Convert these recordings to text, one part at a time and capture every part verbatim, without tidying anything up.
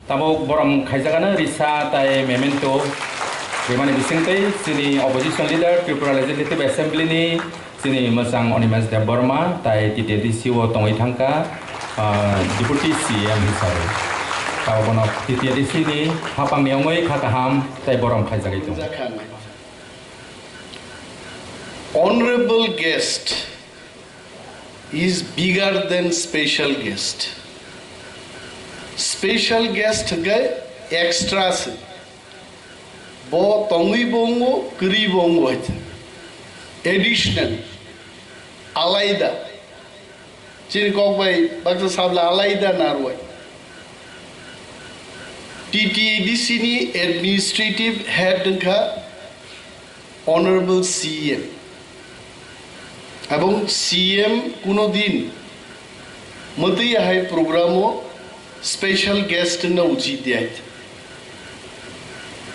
Tabuk borom khaijagano risa tai memento rimani bisingtwi chini opposition leader Tripura Legislative Assembly ni chini mwchang Animesh Debbarma tai T T A D C o tongwi thangkha, ah, Deputy C M hisabe. Tabuk bono T T A D C ni hapangni wngwi kha kaham tai borom khaijagwi tongo. Honorable guest is bigger than special guest. Special guest hwnkhe extra se. Bo tongwi bo wngo, kwrwi bo wngo hai. Additional, alaida. Chini kok bai baksa sabla alaida narwai. T T A D C ni administrative head wngkha Honorable C M. Ebong C M kuno din mwtwi ahai program o special guest wngna uchit ya.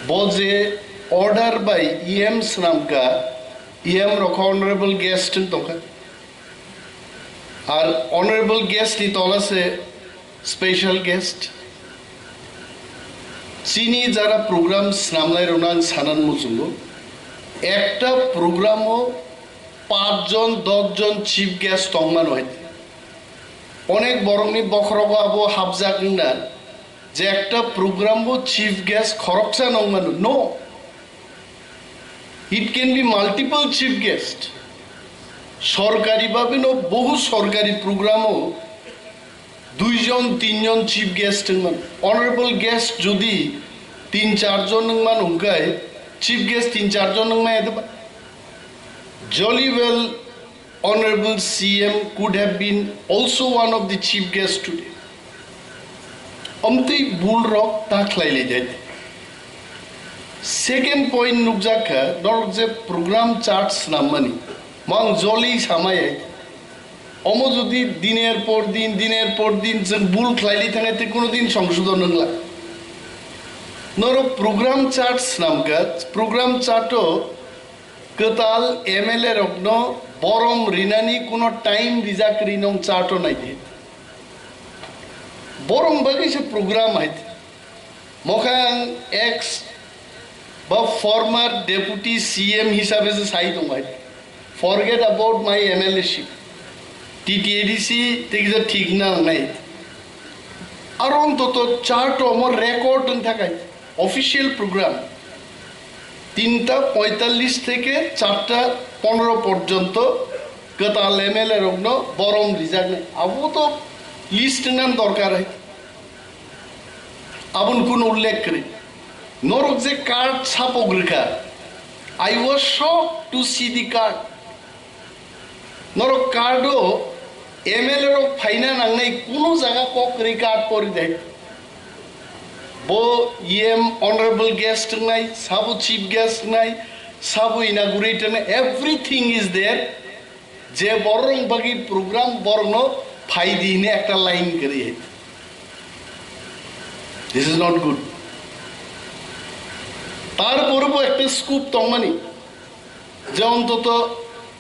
Bo je order bai E M swnamkha, E M rok honorable guest wng tongkha. Ar honorable guest ni tola se special guest. Chini jara program snamnai rokno ang sanan muchungo. Ekta program o pach jon, dos jon chief guest tongmano hai. Onek borokni bokhorogo abo hapjak wngna je ekta program o chief guest khoroksa nongmano. No. It can be multiple chief guest. Sorkari babino bohu sorkari program o dui jon, tin jon chief guest wngmano. Honorable guest jodi tin char jon wngmano hwnkhe chief guest tin char jon wngmaya de ba? Jolly well Honorable C M could have been also one of the chief guests today. Omtwi bul rok ta khlai lai jai. Second point nukjak kha, norok je program chart snam mani, mang joli samai hai. Omo jodi diner por din, diner por din jeng bul khlai lai thangai te kuno din songsodon wngla. Norok program chart snam kha, program chart o kwtal M L A rokno borom rinani kuno time rijak ri nong chart o nai di. Borom bagwi se program hai. Mokhe ang ex ba former deputy C M hisabe se sai tong hai. Forget about my M L A ship. T T A D C te kisa thik na nai. Aro ontoto chart o mo record wng thakai. Official program tinta poitallis theke charta pondro porjonto kwtal M L A rokno borom rijaknai. Abo to list wngna dorkar hai. Aboni kuno ullekh kwrwi. Norok je card sapok rwkha, I was shocked to see the card. Norok card o M L A rok phaina nangnai kuno jaga kok kwrwi card pori de. Bo E M honorable guest wngnai, sabo chief guest wngnai, sabo inaugurator wngnai, everything is there. Je borok bagwi program borokno phai di hwnwi ekta line kwrwi. This is not good. Tarpore bo ekta scope tongmani. Je ontoto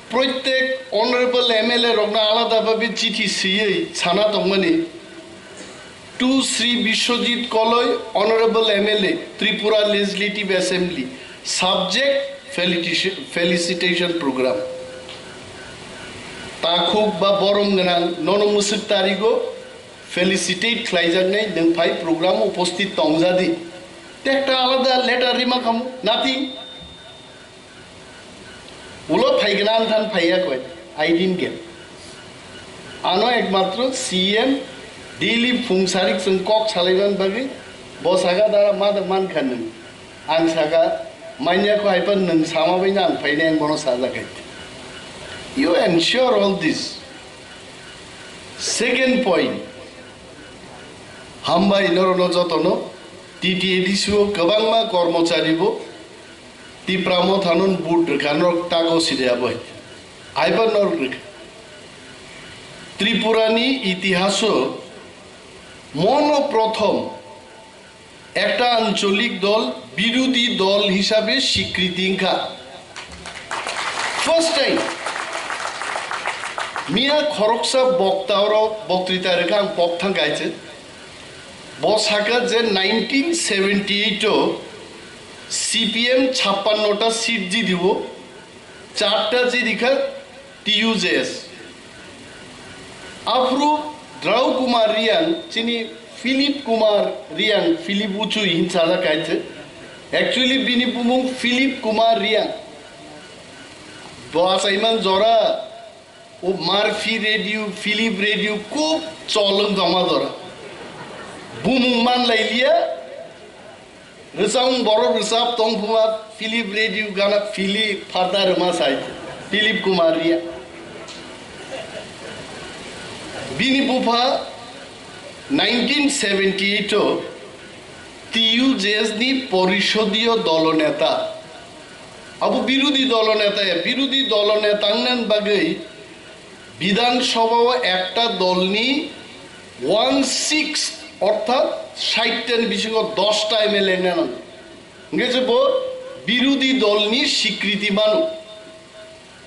proitek honorable M L A rokno alada bhabe chithi swiwi sana tongmani, to Shri Biswajit Koloi, Honorable M L A, Tripura Legislative Assembly, subject felicitation, felicitation program. Takhuk ba borom gwnang nono mwswk tarigo felicitate khlaijaknai nwng phai program uposthit tongjadi. Te ekta alada letter rima khamu, nothing. Ulo phaigwna anthan phaiya koi, I didn't get. Ano ekmatro C M daily phung sarik chwng kok salaiman bagwi bo saka dara ma da mankha nwng. Ang saka manya kho haipan nwng sama baino ang phainai ang bono sajakai. You ensure all this. Second point, hambai norokno jotono T T A D C o kwbangma kormochari bo Tipra Motha no vote rwkha norok tago side abo hai. Aiba norok rwkha. Tripura ni itihaso mono prothom ekta ancholik dol birodhi dol hisabe sikriti wngkha. First time. Miya khoroksa bokta oro boktrita rwkha ang pok thang kaise. Bo saka je nineteen seventy eight o C P M chappanno ta seat jidiwo, charta jidikha T U J S. Aphuru Drau Kumar Riang, chini Philip Kumar Riang, Philip Uchui hinsa da kaithe. Actually, bini bumung Philip Kumar Riang. Bo asaiman jora, o Murphy Radio, Philip Radio, kub cholung joma jora. Bumung man lailiya, Rwchapmung borok rwchap tong phuma Philip Radio gana Philip Pharda rwma sai Philip Kumar Riya. Bini bupha nineteen seventy eight o T U J S ni porisodiyo dolo neta. Abo birodhi dolo neta ya, birodhi dolo neta wngna bagwi Bidhan Sabha o ekta dolni one sixth orthat saitta ni bisingo dosta M L A nana. Hingke je bo birodhi dolni sikriti mano.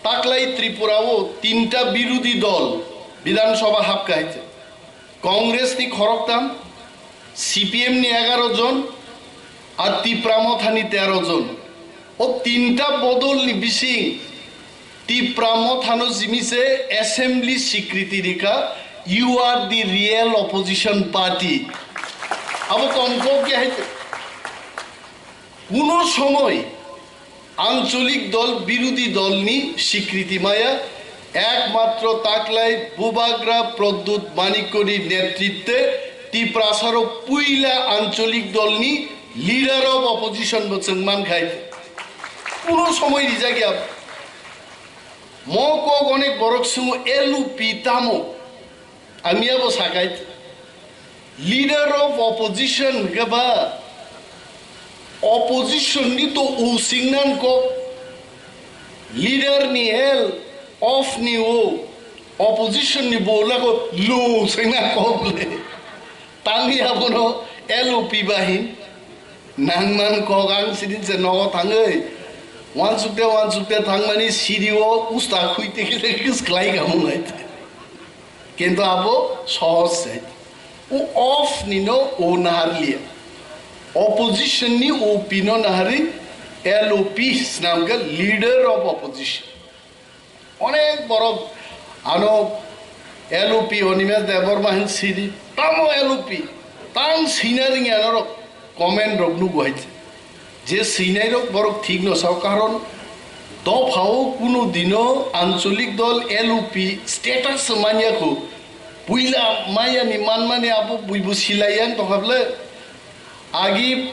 Taklai Tripura o tinta birodhi dol Bidhan Sabha hapka hai je. Congress ni khoroktham, C P M ni egaro jon, ar Tipra Motha ni tero jon. O tinta bodol ni bising Tipra Motha no jimi se assembly sikriti rika, "You are the real opposition party." Abo kom kok ya hai. Kuno somoi ancholik dol birodhi dol ni sikriti maya, ekmatro taklai Bubagra Pradyut Manikko ni netritwe Tiprasa rok puila ancholik dol ni leader of opposition bo chwng man khai. Kuno somoi rijak ya. Mo kok onek borok sungo L U P tamo. Ang miya bo sakai, leader of opposition hwnkhe ba opposition ni to u singnan kok, leader ni L, of ni u, opposition ni bo lago lu singnan kok le. Tangwi abono L U P bahin nangman kok ang sidin se nogo thangwi wansukte wansukte thangmani siri o usta khuite khe kis khlai ka mungai. Kintu abo sohoj se. U off ni no u naharliya. Opposition ni u pino nahari L O P snamga leader of opposition. Onek borok ano L O P Animesh Debbarma hin sidi. Tamo L O P. Tang sina ringya norok comment rok nugo hai. Je swinairok borok thik no sao, karon dophao kunu dino ancholik dol L U P status se manya kho. Puila maya ni manmani abo buibu silai yang tongkha ble. Agi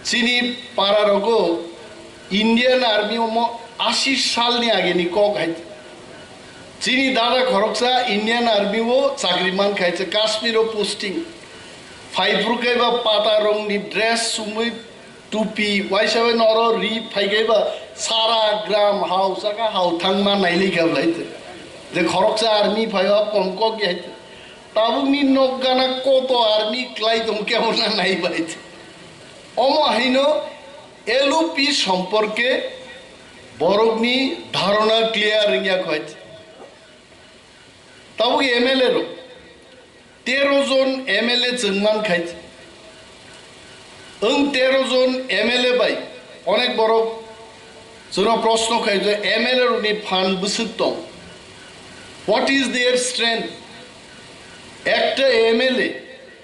chini para rogo Indian Army omo ashi sal ni age ni kok hai. Chini dada khoroksa Indian Army o chakri man khai se Kashmir o posting. Phai phuru khe ba pata rong ni dress sumui tupi waisa bai noro ri phai khe ba sara gram hao saka hao thang ma nai li khe blai te. Je khoroksa army phai o kom kok ya te. Tabuk ni nok gana koto army klai tong khe bo na nai bai te. Omo haino L U P somporke borok ni dharona clear wngya khoi. Tabuk M L A rok tero jon M L A chwng man khai. Wng tero jon M L A bai onek borok chwngno proshno khai je M L A rokni phan bwswk tong. What is their strength? Ekta M L A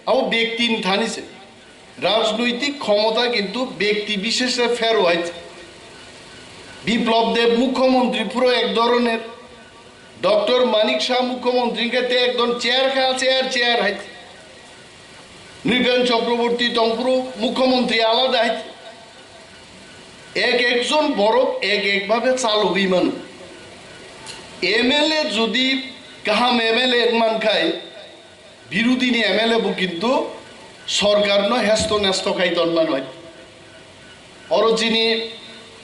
abo bekti ni thani se. Rajnoitik khomota kintu bekti bisheshe phero hai. Biplab Deb mukhyamantri phuro ek dhoroner, Doctor Manik Saha mukhyamantri hwnkhe te ekdom chair kha, chair, chair hai. Nripen Chakraborty tongphuru mukhyamantri alada hai. Ek ekjon borok ek ek bhabe chalogwi mano. M L A jodi kaham M L A wngman khai, birodhi ni M L A bo kintu sorkar no hesto nesto khai ton mano. Oro chini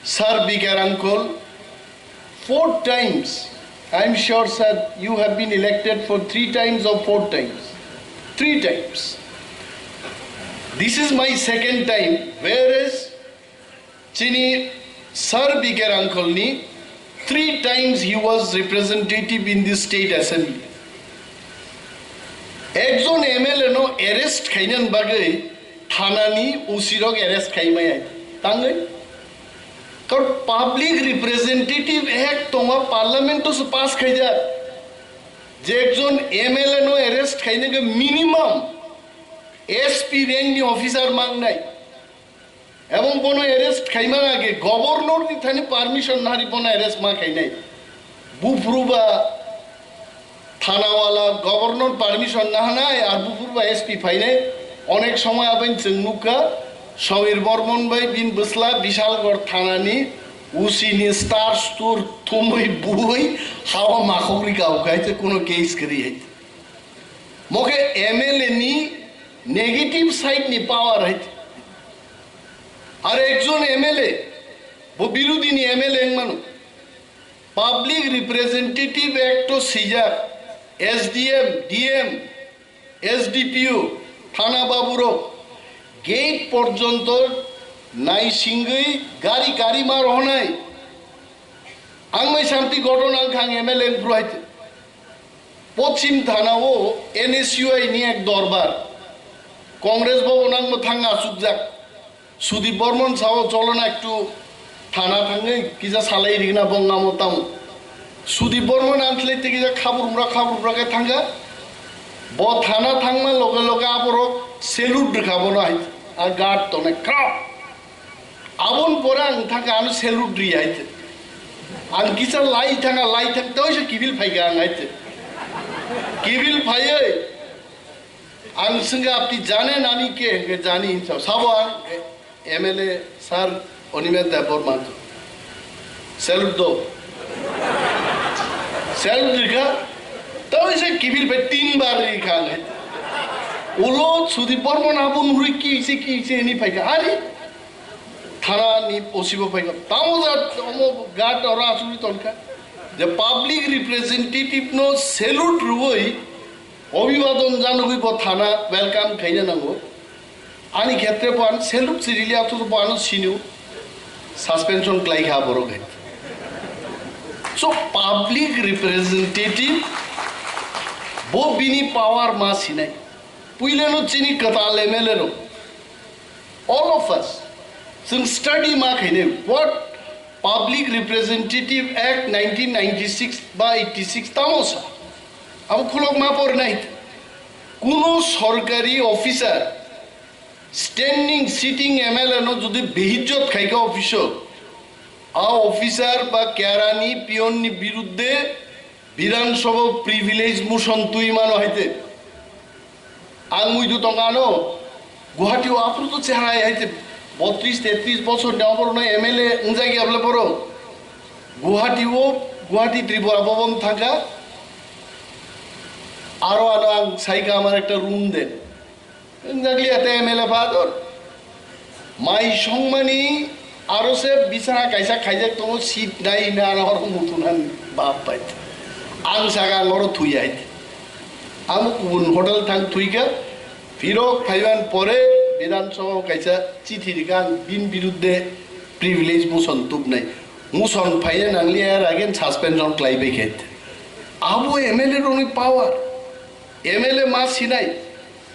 Sir B K Rangkhol, four times, I am sure, sir, you have been elected for three times or four times? Three times. This is my second time, whereas chini Sir B K Rangkhol ni three times he was representative in the state assembly. Ekjon M L A no arrest khainani bagwi thanani O C rok arrest khaimaya tangwi. Karon Public Representative Act tongo, Parliament o se pass khaijak. Je ekjon M L A no arrest khainai khe minimum S P rank ni officer mangnai. Ebong bono arrest khaimani age governor ni thani permission nari bono arrest ma khainai. Buphuruba thanawala governor permission nahanai ar buphuruba S P phainai. Onek somoy aboni chwng nukha Samir Bormon bai bin bwsla Bishalgarh thanani O C ni star stur thumwi buwi hawa makhok rika ukhai te kuno case kwrwi hai. Mokhe M L A ni negative side ni power hai. Ar ekjon M L A, bo birodhi ni M L A wngmano. Public Representative Act o swijak, S D M, D M, S D P O, thana baburok gate porjonto naisingwi gari gari ma rohonai. Ang mai santi goton ang khang M L A wngphru hai. Pochim thana o N S U I ni ek dorbar. Congress bhavan ang mwthang achukjak. Sudip Bormon sao cholo na ektu thana thangwi kisa salai rigna bongamo tamo. Sudip Bormon ang khlai te kisa khabur umra khabur umra khe thangkha. Bo thana thangma loge loge aborok salute rwkha bono hai. A guard tone krap. Aboni pore ang thangkha ano salute ri hai te. Ang kisa lai thangkha lai thang toi se kibil phaikha ang hai te. Kibil phaiwi ang swngkha apni jane nami ke hwnkhe jani hinsa sabo ang M L A sir Animesh Debbarma salute do. Salute rikha toi se kibil phai tin bar rikha ang hai te. Ulo Sudip Bormon abo nurui ki se ki se ni phaikha ani. Thana ni O C bo phaikha. Tamo jat omo guard oro achukwi tonkha. Je public representative no salute rwui obhibadon janogwi bo thana welcome khaina nango. Ani khetre bo ang salute sirili athusu bo ano sinu suspension khlaikha borok hai. So public representative bo bini power ma sinai. Puilano chini kwtal M L A rok. All of us, chwng study ma khainai, what Public Representative Act nineteen ninety-six ba eighty-six tamo sa? Abo khulok ma porinai. Kuno sorkari officer, standing sitting M L A no jodi behijjot khaikha office o, a officer ba kerani peon ni biruddhe Bidhan Sabha privilege motion twi mano hai te. Ang muidu tongkha ano, Guwahati o aphuru to chehara hai hai te botris tetris bochor ni oborno M L A wngjak ya bole borok. Guwahati o, Guwahati Tripura Bhaban thangkha. Aro ano ang saikha amar ekta room de. Wngjak liya te M L A father. Mai songmani aro se bisana kaisa khaijak tongo, seat nai hwnwi ano oro muthunani bap bai. Ang saka ang oro thwi hai. Amo kubun hotel thang thwikha, phirok phaiban pore Bidhan Sabha kaisa chithi rikha ang bini biruddhe privilege motion tubnai. Motion phaina nangliya, er again suspension khlaibai khe. Abo M L A rokni power. M L A ma sinai,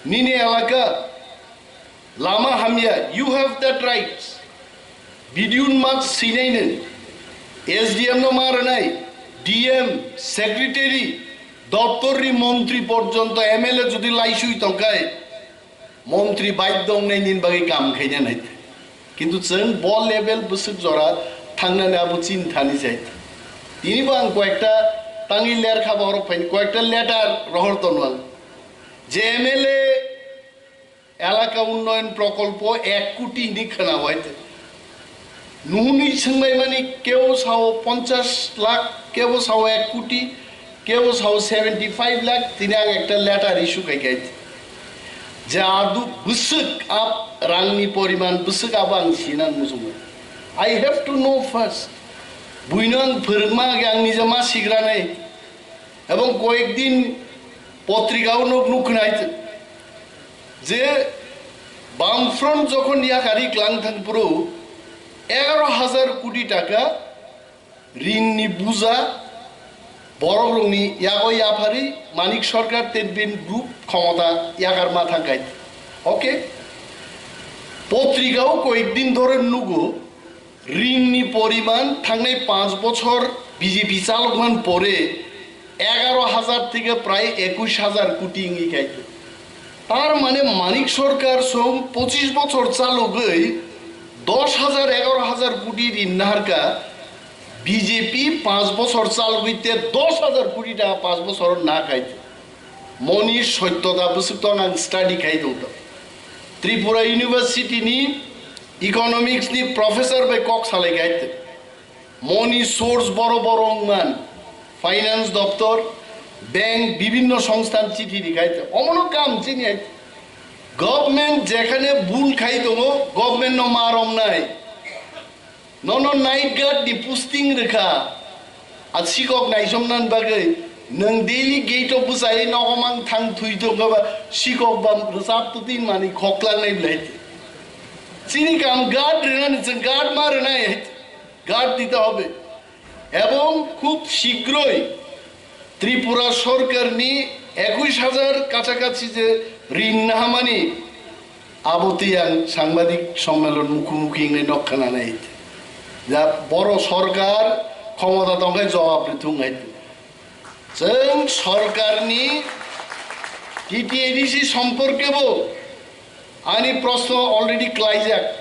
nini elaka, lama hamya, you have that rights. B D O ni ma sinai nwng, S D M no ma rwnai, D M, secretary, doptor ni montri porjonto M L A jodi laisui tongkhai, montri baidhyo wngnai nini bagwi kam khaina nai. Kintu chwng bo level bwswk jora thangnani abo chini thani jai. Tini bo ang koyekta tangwi ler kha borok phaini koyekta letter rohor tono ang. Je M L A elaka unnoyon prokolpo ek koti hinwi khwna wai te. Nuhuni swnglaimani kebo sao ponchash lakh, kebo sao ek koti, kebo sao seventy five lakh, tini ang ekta letter issue khai khai. Je adu bwswk ab rangni poriman bwswk abo ang sinan muchungo. I have to know first. Buino ang phwrwngma age ang nija ma sigranai. Ebong koyekdin potrika o nuk nuk khnai je Bamfront jokhon yakari klang thang phuru egaro hajar koti taka rinni buja Borok rokni yago yapharwi Manik Sarkar tei bini group khomota yakarma thangkha. Okay? Potrikao koyekdin dhore nugo, rinni poriman thangnai panch bochor B J P chalokman pore egaro hajar theke prai ekush hajar koti wngwi khaikhe. Tar mane Manik Sarkar song pochish bochor chalogwi dosh hajar, egaro hajar koti rin naharkha, B J P panch bochor chalogwi te dosh hajar koti taka panch bochor na khaikhe. Moni sottota bwswk tong ang study khai tongto. Tripura University ni Economics ni professor bai kok salai khaite. Moni source boro boro wngman, finance doptor, bank, bibinno songsthan chithi rikhai te. Omono kam chini hai. Government jekhane bul khai tongo, government no ma romnai. Nono night guard ni posting rikha. A sikok naisomnan bagwi nwng daily gate o bwsai nogo mang thang thwi tongkha ba sikok ba rwchap twtwi mani khoklangnai belai. Chini kam guard rinani chwng guard ma rwnai, guard dite hobe. Ebong khub shigroi Tripura sorkarni ekush hajar kachakachi je rin nahamani, abo twi ang sangbadik sommelon mukhumukhi wngwi nok khwnanai. Ja boro sorkar khomota tongkhe jawab rithung hai. Chwng sorkarni T T A D C somporkebo ani proshno already klaijak.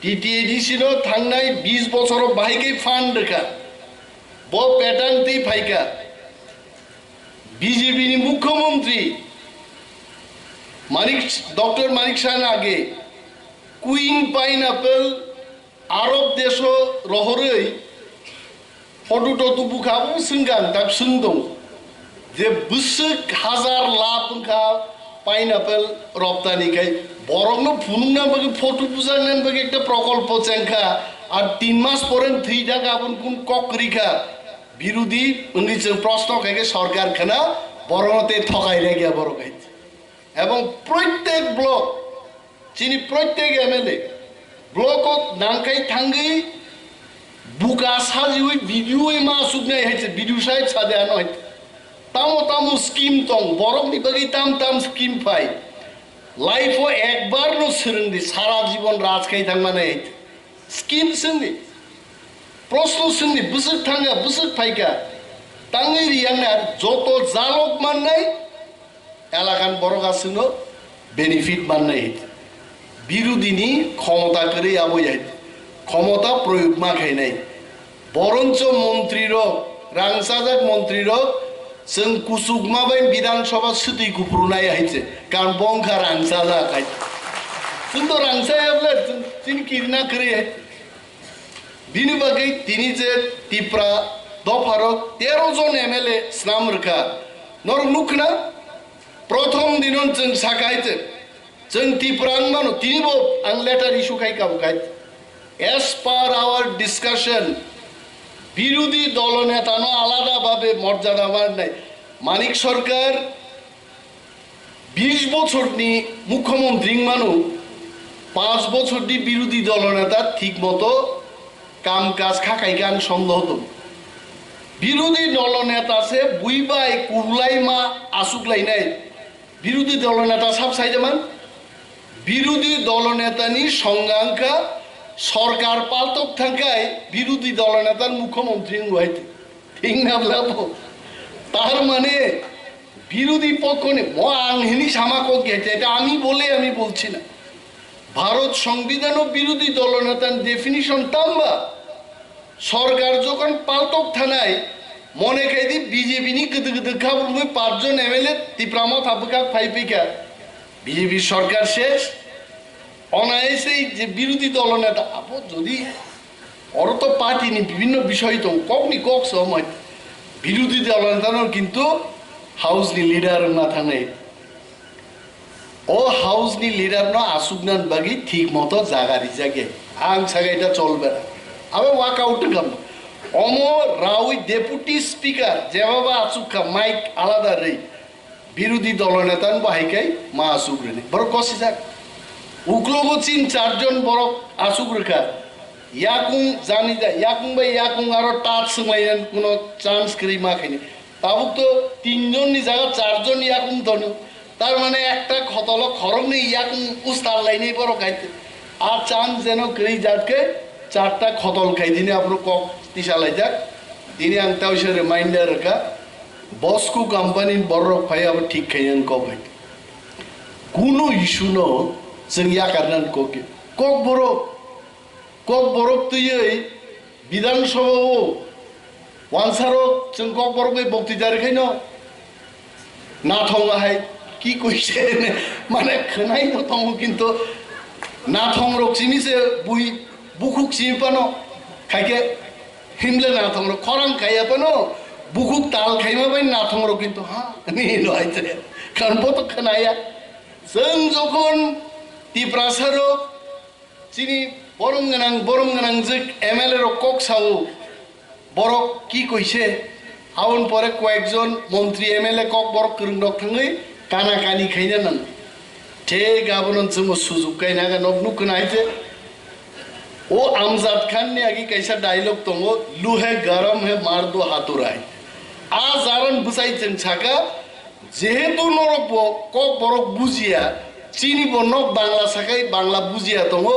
T T A D C no thangnai bis bochoro bahai khe fund rwkha. Bo pattern twi phaikha. B J P ni mukhyamantri Manik, Doctor Manik Saha ni age Queen Pineapple Arab desho rohorwi photo totu bukha, abo swngkha ang tak swng tong je bwswk hajar lakh wngkha pineapple roptani khai borokno phunukna bagwi photo bujaknani bagwi ekta prokolpo chengkha, ar tin mas pore thwi thangkha, aboni kun kok kwrwi kha. Birodi wngwi chwng proshno khaikhe sorkar khna borokno tei thokai rwkya borok hai. Ebong proitek block, chini proitek M L A block o nangkhai thangwi buka sajiwi video wi ma asuknai hai se video sahib sade ano hai. Tamo tamo scheme tong, borok ni bagwi tam tam scheme phai. Life o ekbar no swrwng di, sara jibon raj khai thangmani hai. Scheme swngdi, proshno swngdi, bwswk thangya, bwswk phaikha, tangwi riyang na joto jalok mannai, elakan borok aswkno benefit mannai. Birodini khomota kwrwi abo ya, khomota proyog ma khainai. Boroncho montri rok, rangchajak montri rok, chwng kuchukma bai Bidhan Sabha swtwi kuphuru nai hai se, karon bongkha rangchajak hai. Chwng to rangchaya bole, chwng chini kirina kwrwi hai. Bini bagwi tini je Tipra dopharok tero jon M L A snam rwkha. Norok nukhna, prothom dinon chwng sakha hai se, chwng Tipra wngmano, tinibo ang letter issue khai kabo khai. As per our discussion, birodhi dolo netano alada bhabe morjada manai. Manik Sarkar bish bochorni mukhyamantri wngmano, panch bochorni birodhi dolo neta thik moto kam kaj kha khai kha ang sondoh tong. Birodhi dolo neta se bui bai kuhlai ma asuk lainai. Birodhi dolo neta sab sai jaman, birodhi dolo netani songga wngkha sorkar paltok thangkhai birodhi dolo netan mukhyamantri wngwi thik na bla bo. Tar mane birodhi pokkho ni mo ang hini sama kok ge, eta ami bole ami bolchi na. Bharat সংবিধানও বিরোধী দলনেতার definition tamba. সরকার যখন পাল্টক থানায় মনে খাইদি BJP ni gede gede khabur mui pachjon M L A Tipra Motha bwkhak phai phikha. B J P সরকার শেষ. অনায়াসেই যে বিরোধী দলনেতা, abo jodi oro to party ni bibhinno bisoi tong, kok ni kok se omo birodhi dol neta no kintu house ni leader wngna thangnai. O house ni leader no asukna bagwi thik moto jaga rijak ya. Ang saga eta cholbe na. Abo walk out wngkha. Omo rawi deputy speaker jebaba asuk kha mic alada rwi. Birodhi dolo neta no bahai kai ma asuk rwni. Borok kosijak. Uklogo chin charjon borok asuk rwkha. Yakung jani ja, yakung bai yakung aro tat swmaiyan kuno chance kwrwi ma khaini. Tabuk to tinjon ni jaga charjon yakung tono. Tar mane ekta khotolo khoroknwi yakung ustar lainai borok hai. A chance jeno kwrwi jat khe charta khotol khai dini aphuru kok tisa laijak. Tini ang tawisa reminder rwkha. Bosco company ni borok phai abo thik khai ang kok hai. Kuno issue no chwng yakarnan kok. Kok borok Kokborok twiwi Bidhan Sabha o wansarok chwng Kokborok bai bokti jari khaino nathong ahai ki koise mane khwnai no tongo kintu nathong rok simi se bui bukhuk simi pano khaike himle nathong rok khorang khaiya pano bukhuk tal khaima bai nathong rok kintu ha ni lo aite kan bo to khwnaya chwng jokhon Tiprasa rok Chini borom gwnang, borom gwnang jwk M L A rok kok sao, borok ki koise, aboni pore koyekjon montri M L A kok borok kwrwng rok thangwi kana kani khaina nang. Thik abono chwngbo sujuk kaina aga nok nuk kana haite. O Amjad Khan ni agi kaisa dialogue tongo, "Luhe garam hai, mar do haturai." A jaran bwsai chwng saka, Jehetu norok bo kok borok bujiya, chini bo nok Bangla sakai Bangla bujiya tongo,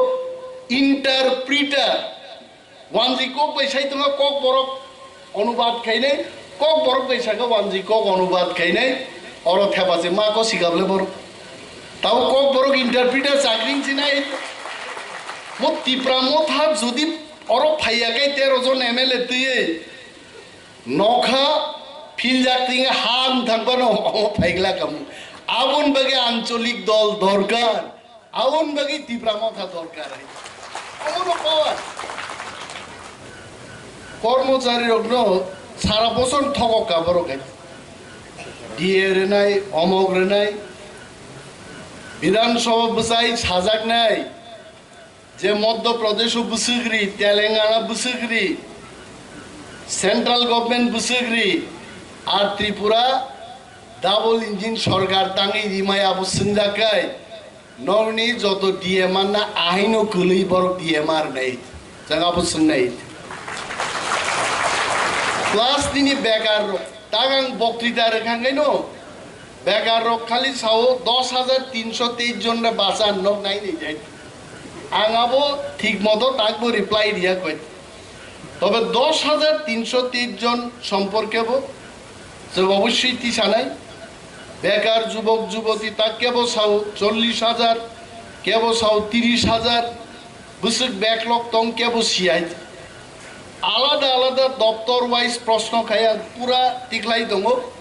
interpreter, wanji kok bai sai tongo kok borok onubad khainai, kok borok bai saka wanji kok onubad khainai, oro thepa se ma ko sikable borok. Tao kok borok interpreter chakring chinai, mo Tipra Motha jodi oro phaiya kai tero jon M L A twiwi, Nokha philjak tinga ha wng thangphano omo phaigla kamu. Aboni bagwi ancholik dol dorkar, aboni bagwi Tipra Motha dorkar hai. Omono power. Kormochari rokno sara boson thokok ka borok hai. D A rwnai, omok rwnai, Bidhan Sabha bwsai sajaknai. Je Madhya Pradesh o bwswk ri, Telangana bwswk ri, Central Government bwswk ri, ar Tripura double engine sorkar tangwi rimai abo swngjak kai, nokni joto D M R na ahaino kwlwi borok D M R nai, jang abo swngnai. Plus nini bekar rok, tagang boktrita rwkha hwnkhaino, Bekar rok khali sao dos hajar tinso teis jon re bachan nok nai ni jai. Ang abo thik moto takbo reply riya koi. Tobe dos hajar tinso teis jon somporke bo je obossoi tisanai. Bekar jubok juboti tak kebo sao chollish hajar, kebo sao tiris hajar, bwswk backlog tong kebo siyai. Alada alada doptor wise proshno khai ang pura tikhlai tongo.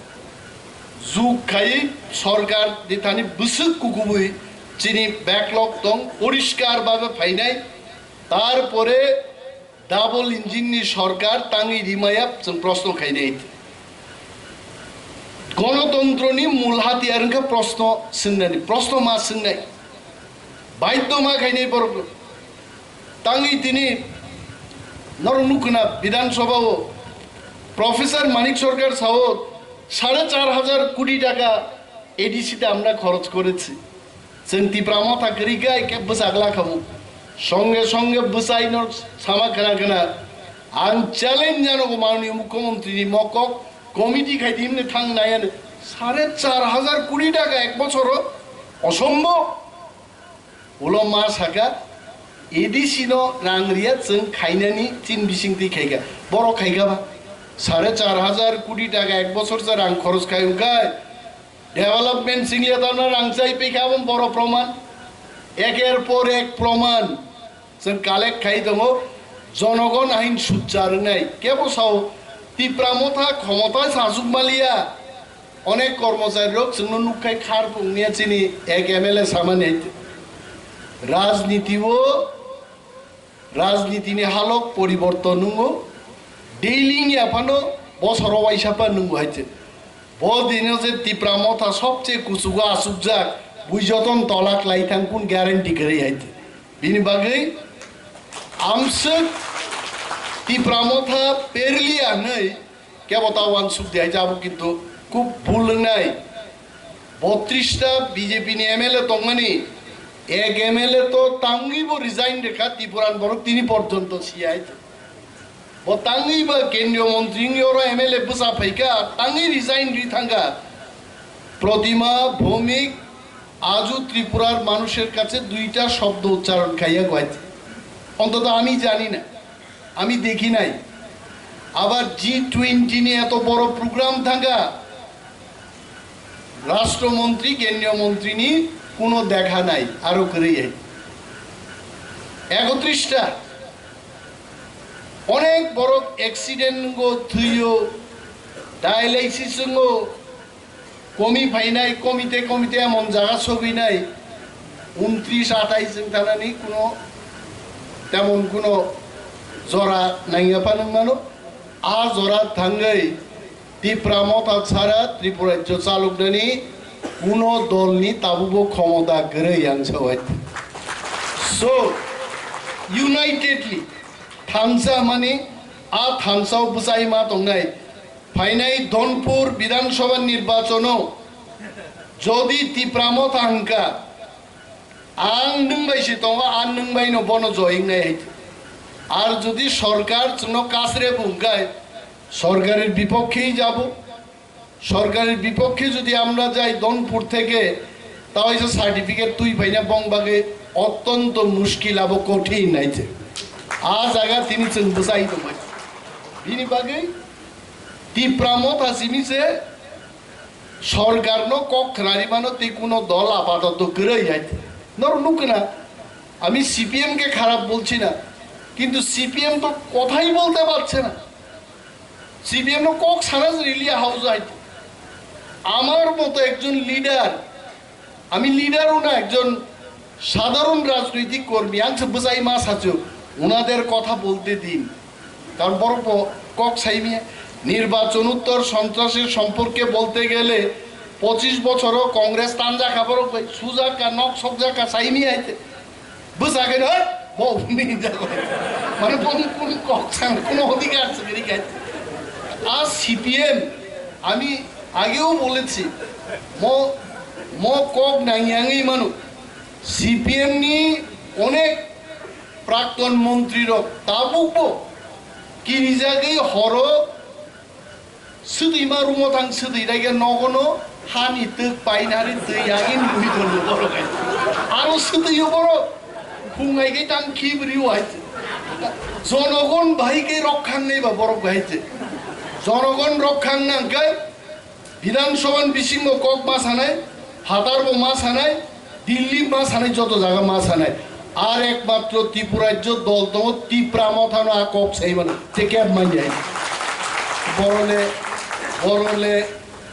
Juk khai sorkar ni thani bwswk kukubui chini backlog tong poriskar babe phainai. Tarpore double engine ni sorkar tangwi rimaya chwng proshno khainai. Gonotontro ni mul hatiyar wngkha proshno swngnani, proshno ma swngnai. Baidyo ma khainai borok. Tangwi tini norok nukuna Bidhan Sabha o Professor Manik Sarkar sao sare char hajar koti taka A D C te amra khoroch korechi. Chwng Tipra Motha kwrwi khe khe bwchak lakhamu. Songe songe bwchai no sama khna khna. Ang challenge jano go manwi mukhyamantri ni mokok committee khai di himne thang nai ano. Sare char hajar koti taka ek bochoro osombhob. Ulo ma saka, A D C no rang riya chwng khainani chin bising twi khaika. Borok khaika ba? Sare char hajar koti taka ek bochor cha rang khoroch khai wngkhai. Development singya tano rang chai pekha abo boro proman. Eker por ek proman. Chwng collect khai tongo. Jonogon ahin sudchar wngnai. Kebo sao Tipra Motha khomota sachuk maliya. Onek kormochari rok chwngno nukkhai khar pungniya chini ek M L A samani hai. Rajniti o, rajniti ni halok poriborton nungo, daily wngya phano bosoro waisa pha nungo hai se. Bo dino je Tipra Motha sobche kuchugo achukjak, bui joton tola khlai thang kun guarantee kwrwi hai se. Bini bagwi amswk Tipra Motha perliya hwnwi Kebo ta uansuk di hai jabo kintu kub bul wngnai. Botris ta B J P ni M L A tongmani, Ek M L A to tangwi bo resign rekha Tipuran borok tini porjonto siyai. Bo tangwi ba kendriyo montri wngwi oro M L A bwsa phaikha, tangwi resign ri thangkha. Pratima ভৌমিক আজও ত্রিপুরার মানুষের কাছে দুইটা শব্দ উচ্চারণ খাইয়া গেছে। অন্তত আমি জানি না, আমি দেখি নাই। আবার জি টোয়েন্টি নিয়ে এত বড় প্রোগ্রাম থাকা রাষ্ট্রমন্ত্রী, কেন্দ্রীয় মন্ত্রী নিয়ে কোনো দেখা নাই। আরো করে এই একত্রিশটা অনেক বড় অ্যাক্সিডেন্ট গো, থুইও ডায়ালাইসিস গো, কমি ফাইনাই, কমিতে কমিতে এমন জায়গা ছবি নাই। উনত্রিশ আঠাইশ জনতানানি কোনো তেমন কোনো জোড়া নাইয়া পানো মানো। আ জোড়া থাঙ্গই তিপ্রা মথা ছাড়া ত্রিপুরাজ্য চালকদানি কোনো দলনি তাবুবো ক্ষমতা গেরে ইয়াংসাওয়াই। So, unitedly, thansa mani, a thansao bwsai ma tongnai, phainai Dhonpur Bidhan Sabha nirbachono jodi Tipra Motha hwnkha, ang nwng bai se tongo, ang nwng bai no bono joying nai hai. Ar jodi sorkar chwngno kasre bo hwnkha, sorkarir bipokkhei jabo. সরকারের বিপক্ষে যদি আমরা যাই ধনপুর থেকে, তাও এসে সার্টিফিকেট তুই পাই না, বংবাগে অত্যন্ত মুশকিল আবো কঠিন আইছে। আ জায়গা তিনি চুন বুঝাই তো ভাই। বিনি বাগে তিপ্রা মথা সিমিছে সরকার ন কক রানি মানো তে কোনো দল আপাতত গেরই আইছে। নর নুকনা, আমি সিপিএম কে খারাপ বলছি না, কিন্তু সিপিএম তো কথাই বলতে পারছে না। সিপিএম নো কক সারা রিলিয়া হাউস আইতো। আমার মতো একজন লিডার, আমি লিডারও না, একজন সাধারণ রাজনৈতিক কর্মী, আংসে বুঝাই মা সাচু, ওনাদের কথা বলতে দিন। কারণ বড় প-, কক সাইমিয়া নির্বাচন উত্তর সন্ত্রাসের সম্পর্কে বলতে গেলে পঁচিশ বছরও কংগ্রেস তানজা খাবার সুজাকা নক সবজাকা সাইমিয়া আইতে। Bwsa khe no, bo uni jago. Mane bo kun kok sang, kuno odhikar se giri kai. Ar CPM, আমি আগেও বলেছি, mo, mo kok nang yangwi manu. CPM ni onek prakton montri rok tabuk bo kirijagwi horo Swtwi ma rumo thang swtwi dai khe nogo no hani twk painari twi yagin bui tongo borok hai. Aro swtwi o borok khungai khe tang khibri o hai. Jonogon bahai khe rok khang nai ba borok hai se. Jonogon rok khang nang khe Bidhan Sabha ni bisingo kok ma sanai, phatar bo ma sanai, Dilli ma sanai, joto jaga ma sanai. Ar ekmatro Tripura rajyo dol tongo, Tipra Mothano a kok sai mano. Te keb manya. Borole, borole,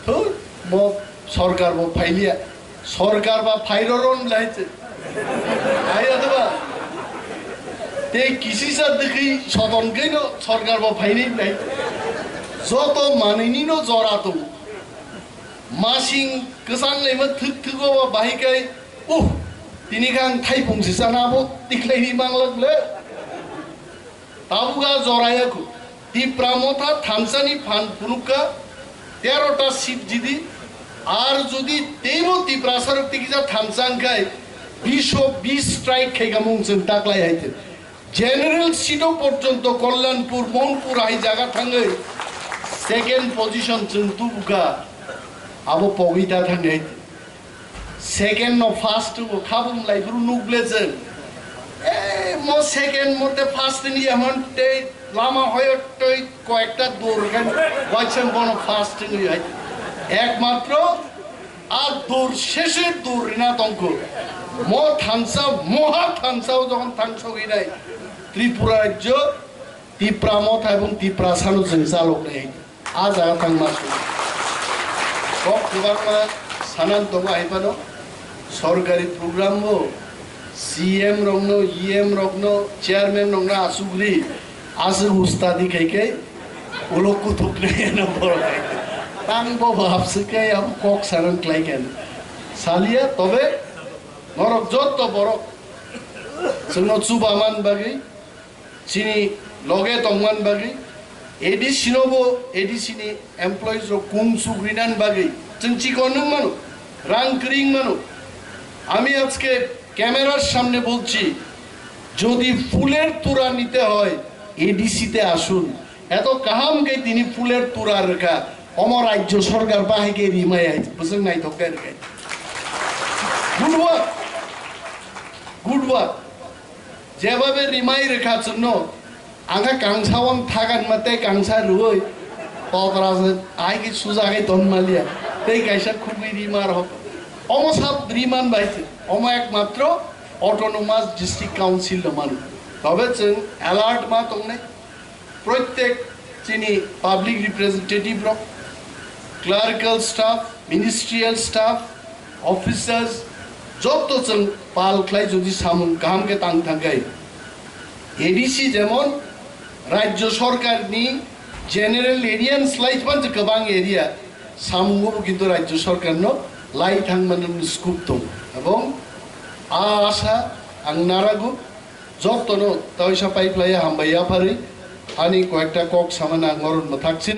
thu, mo sorkar bo phailiya. Sorkar ba phairo ron lai te. Ai adaba. Te kisisa dikhi soton khe no sorkar bo phaini nai. Joto manini no jora tongo. Masing kwchang laima thwk thwgo ba bahai kai, uh, tini khe ang thaipung se chana abo tiklaini manglak le. Tabuk a joraya khu. Tipra Motha thansa ni phan phunukha tero ta seat jidi. Ar jodi teibo Tiprasa rok tikisa thansa wngkhai, bisho bis strike khaika mung chwng taklai hai te. General seat o porjonto Kalyanpur, Mohanpur hai jaga thangwi second position chwng tubukha, abo pogwi ta thangwi hai. Second no first o khabum lai phuru nukle chwng. Eh, mo second mo te first ni amon te lama hoyo toi koyekta dur khan waisem bono first ni hai. Ekmatro A dur sheshe dur rina tongkhu. Mo thansa, moha thansa o jokhon thangsogwi nai Tripura rajyo, Tipra Motha ebong Tiprasano chwng chalok nai. A jaga thangma su. Kok kwbangma sanan tongo hai phano. Sorkari program bo C M rokno, E M rokno, chairman rokno asugri, aswk ustadi khai khai, ulo kuthuk nai na borok hai. Tang bo bhab swk khai abo kok saran klai khen. Salia, tobe norok jotto borok chwngno chuba man bagwi, chini loge tongman bagwi, A D C no bo, A D C ni employees rok kung suk rinan bagwi chwng chikon wng mano, rang kwrwi wng mano. Ami ajke ক্যামেরার সামনে বলছি, যদি ফুলের তোড়া নিতে হয়, এডিসিতে আসুন। এত কাহাম কে তিনি ফুলের তোড়া রেখা, অমর রাজ্য সরকার বাহিকে রিমাই আইছে, বুঝলেন নাই তো, কে রেখে? Good work, good work. যেভাবে রিমাই রেখা জন্য আঙা কাংসাওয়াং থাকান মাতে কাংসা রুই, ততরাজ আইকে সুজাগে তনমালিয়া, তেই কাইসা খুবই রিমার হক। অমো সাব রিমান বাইছে, অমো একমাত্র অটোনোমাস ডিস্ট্রিক্ট কাউন্সিল লো মানু। তবে চং অ্যালার্ট মা তংনে, প্রত্যেক চিনি public representative rock, clerical staff, ministerial staff, officers, যত চং পাল খ্লাই যদি সামুং কাহাম কে তাং থাঙ্গাই। এডিসি যেমন রাজ্য সরকারনি জেনারেল এরিয়ান স্লাইজ বান যে গোবাং এরিয়া সামুঙ্গবো কিন্তু রাজ্য সরকারনো লাই থাংমাননি স্কুপ দং। এবং আ আশা আং নারাগু যতনো তাইসা পাইপ্লাই হামবাই আফারি আনি কয়েকটা কক সামান আং মরণ মাথাকসিন।